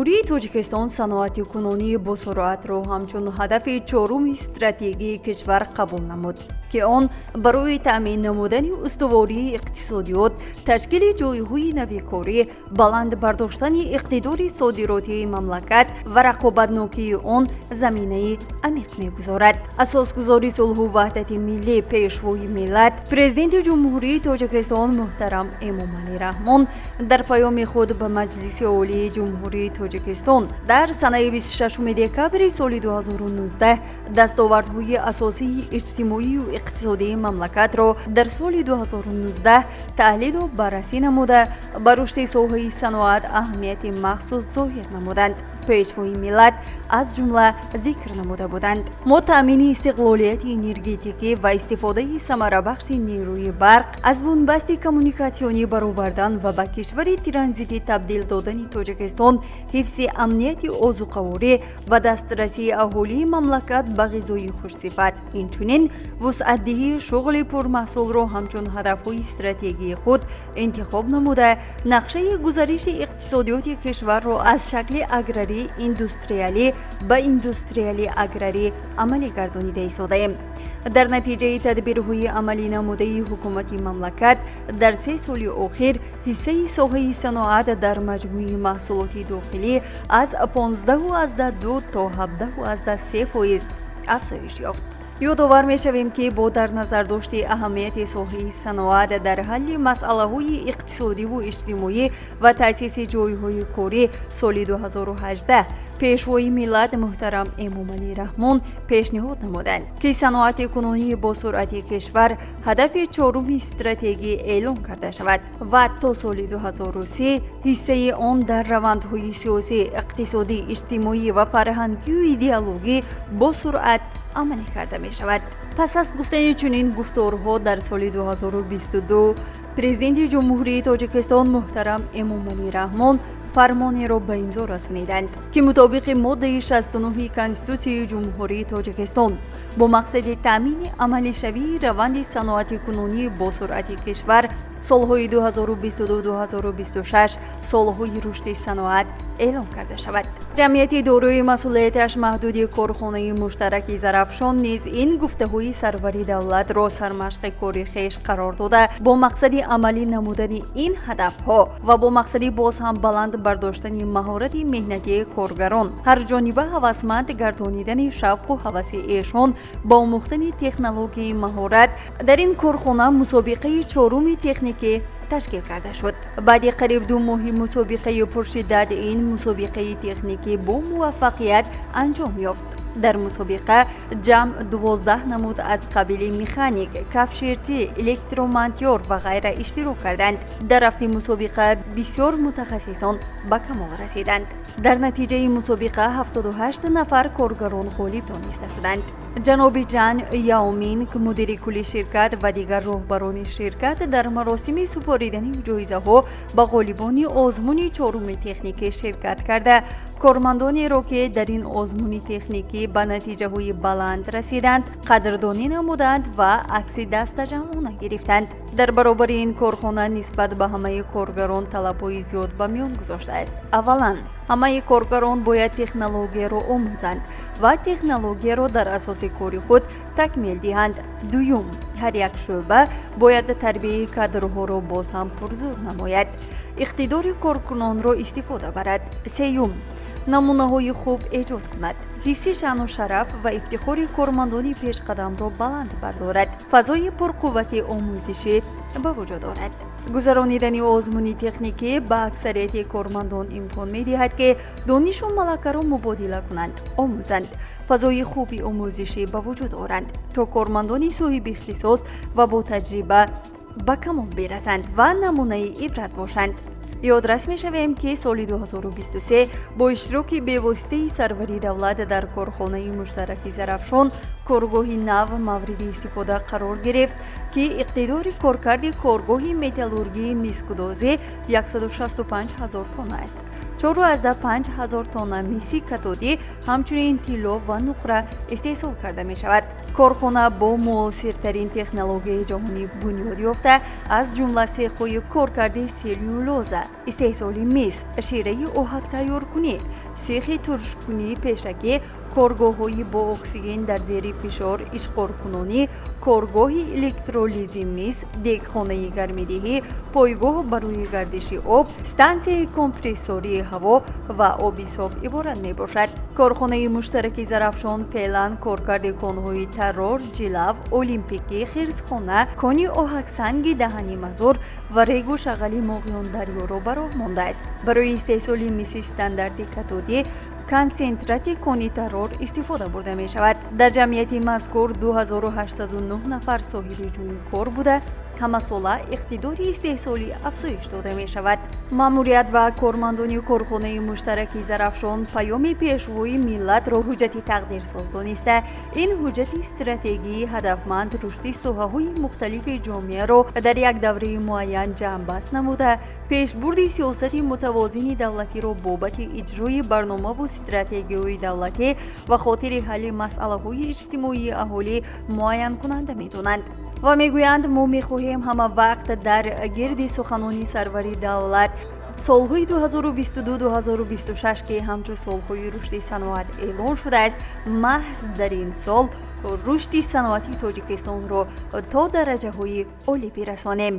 Ҷумҳурии Тоҷикистон саноати кунунии босуръатро ҳамчун ҳадафи чоруми стратегии кишвар қабул намуд, ки он барои таъмин намудани устувории иқтисодиёт, ташкили ҷойҳои нави корӣ, баланд бардоштани иқтидори содиротии мамлакат ва рақобатнокии он заминаи амиқ мегузорад. Асосгузори сулҳу ваҳдати миллӣ, Пешвои миллат, Президенти Ҷумҳурии Тоҷикистон муҳтарам Эмомалӣ Раҳмон дар паёми худ ба Маҷлиси Олии Ҷумҳурии Тоҷикистон дар санаи 26 декабри соли 2019 дастовардҳои асосии иҷтимоию иқтисодии мамлакатро дар соли 2019 таҳлилу баррасӣ намуда, ба рушди соҳаи саноат аҳамияти махсус зоҳир намуданд. Пешвои миллат аз ҷумла зикр намуда буданд: «Мо таъмини истиқлолияти энергетикӣ ва истифодаи самарабахши нерӯи барқ, аз бунбасти коммуникатсионӣ баровардан ва ба кишвари транзитӣ табдил додани Тоҷикистон, ҳифзи амнияти озуқаворӣ ва дастрасии аҳолии мамлакат ба ғизои хушсифат, инчунин вусъатдиҳии шуғли пурмаҳсулро ҳамчун ҳадафҳои стратегии худ интихоб намуда, нақшаи гузариши иқтисодиёти кишварро аз шакли аграрӣ индустриалӣ ба индустриалӣ аграрӣ амалӣ гардонида истодаем. Дар натиҷаи тадбирҳои амалӣ намудаи ҳукумати мамлакат дар 3 соли охир ҳиссаи соҳаи саноат дар маҷмӯи маҳсулоти дохилӣ аз 15,2 то 17,3% афзоиш ёфт». Ёдовар мешавем, ки бо дар назардошти аҳамияти соҳаи саноат дар ҳалли масъалаҳои иқтисодиву иҷтимоӣ ва таъсиси ҷойҳои корӣ, соли 2018 Пешвои миллат муҳтарам Эмомалӣ Раҳмон пешниҳод намуданд, ки саноати кунунии босуръати кишвар ҳадафи чоруми стратегӣ эълон карда шавад ва то соли 2030 ҳиссаи он дар равандҳои сиёсӣ, иқтисодӣ, иҷтимоӣ ва фарҳангию идеологӣ бо суръат амалӣ карда мешавад. Пас аз гуфтани чунин гуфторҳо дар соли 2022 Президенти Ҷумҳурии Тоҷикистон муҳтарам Эмомалӣ Раҳмон фармонеро ба имзо расониданд, ки мутобиқи моддаи 69 Конститутсияи Ҷумҳурии Тоҷикистон бо мақсади таъмини амалишавии раванди саноати кунунии босуръати кишвар солҳои 2022-2026 солҳои рушди саноат эълон карда шавад. Ҷамъияти дорои масъулияташ маҳдуди корхонаи муштараки «Зарафшон» низ ин гуфтаҳои сарвари давлатро сармашқи кори хеш қарор дода, бо мақсади амалӣ намудани ин ҳадафҳо ва бо мақсади боз ҳам баланд бардоштани маҳорати меҳнатии коргарон, ҳарҷониба ҳавасманд гардонидани шавқу ҳаваси эшон ба омӯхтани технологияи маҳорат дар ин корхона мусобиқаи чоруми техникӣ ташкил карда шуд. Баъди қариб 2 моҳи мусобиқаи пуршиддат ин мусобиқаи техникӣ бо муваффақият анҷом ёфт. Дар мусобиқа ҷамъ 12 намуд аз қабили механик, кафшерчӣ, электромонтёр ва ғайра иштирок карданд. Дар рафти мусобиқа бисёр мутахассисон ба камол расиданд. Дар натиҷаи мусобиқа 78 нафар коргарон ғолиб дониста шуданд. Ҷаноби Ҷан Яоминг, мудири кулли ширкат, ва дигар роҳбарони ширкат дар маросими супоридани ҷоизаҳо ба ғолибони озмуни чоруми техникӣ ширкат карда, кормандонеро, ки дар ин озмуни техникӣ ба натиҷаҳои баланд расиданд, қадрдонӣ намуданд ва акси дастаҷамъона гирифтанд. Дар баробари ин корхона нисбат ба ҳамаи коргарон талабҳои зиёд ба миён гузоштааст. Аввалан, ҳамаи коргарон бояд технологияро омӯзанд ва технологияро дар асоси кори худ такмил диҳанд. Дуюм, ҳар як шӯъба бояд тарбияи кадрҳоро боз ҳам пурзӯр намояд, иқтидори коркунонро истифода барад. Сеюм, намунаҳои хуб эҷод кунад, ҳисси шаъну шараф ва ифтихори кормандони пешқадамро баланд бардорад, фазои пурқуввати омӯзишӣ ба вуҷуд орад. Гузаронидани озмуни техникӣ ба аксарияти кормандон имкон медиҳад, ки донишу малакаро мубодила кунанд, омӯзанд, фазои хуби омӯзишӣ ба вуҷуд оранд, то кормандони соҳиби ихтисос ва бо таҷриба ба камол бирасанд ва намунаи ибрат бошанд. Ёдрас мешавем, ки соли 2023 бо иштироки бевоситаи сарвари давлат дар корхонаи муштараки «Зарафшон» коргоҳи нав мавриди истифода қарор гирифт, ки иқтидори коркарди коргоҳи металлургии мисгудозӣ 165 ҳазор тонна аст. 4,5 ҳазор тонна миси катодӣ, ҳамчунин тилло ва нуқра истеҳсол карда мешавад. Корхона бо муосиртарин технологияи ҷаҳонӣ бунёд ёфта, аз ҷумла сехҳои коркарди селлюлоза, истеҳсоли мис, шираи оҳактайёркунӣ, сехи туршкунии пешакӣ, коргоҳҳои бо оксиген дар зери фишор ишқоркунонӣ, коргоҳи электролизи мис, дегхонаи гармидиҳӣ, пойгоҳ барои гардиши об, стансияи компрессории ҳаво ва оби соф иборат мебошад. Корхонаи муштараки Зарафшон феълан коркарди конҳои Таррор, Ҷилав, Олимпикӣ, Хирсхона, кони оҳаксанги Даҳани Мазор ва регу шағали Моғёндарёро ба роҳ мондааст. Барои истеҳсоли миси стандарти катодӣ консентрати кони Таррор истифода бурда мешавад. Дар ҷамъияти мазкур 2809 нафар соҳиби ҷойи кор буда, ҳамасола иқтидори истеҳсолӣ афзоиш дода мешавад. Маъмурият ва кормандони корхонаи муштараки Зарафшон паёми Пешвои миллатро ҳуҷҷати тақдирсоз дониста, ин ҳуҷҷати стратегии ҳадафманд рушди соҳаҳои мухталифи ҷомеаро дар як давраи муайян ҷамъбаст намуда, пешбурди сиёсати мутавозини давлатиро бобати иҷрои барномаву стратегияҳои давлатӣ ва хотири ҳалли масъалаҳои иҷтимоии аҳолӣ муайянкунанда медонанд ва мегӯянд: мо мехоҳем ҳама вақт дар гирди суханони сарвари давлат солҳои 2022-2026, ки ҳамчун солҳои рушди саноат эълон шудааст, маҳз дар ин сол рушди саноати Тоҷикистонро то дараҷаҳои олӣ бирасонем.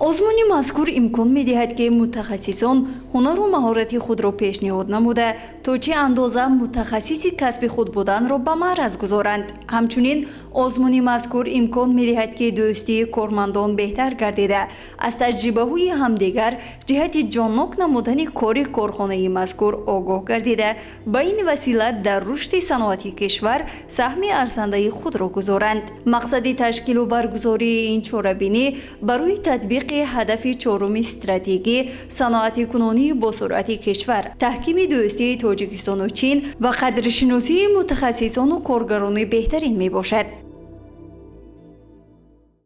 Озмуни мазкур имкон медиҳад, ки мутахассисон ҳунару маҳорати худро пешниҳод намуда, то чӣ андоза мутахассиси касби худ буданро ба маъраз гузоранд. Ҳамчунин озмуни мазкур имкон медиҳад, ки дӯстии кормандон беҳтар гардида, аз таҷрибаҳои ҳамдигар ҷиҳати ҷоннок намудани кори корхонаи мазкур огоҳ гардида, ба ин васила дар рушди саноати кишвар саҳми арзандаи худро гузоранд. Мақсади ташкилу баргузории ин чорабинӣ барои татбиқи ҳадафи чоруми стратегӣ, саноатикунонии босуръати кишвар, таҳкими дӯстии Тоҷикистону Чин ва қадршиносии мутахассисону коргарони беҳтарин мебошад.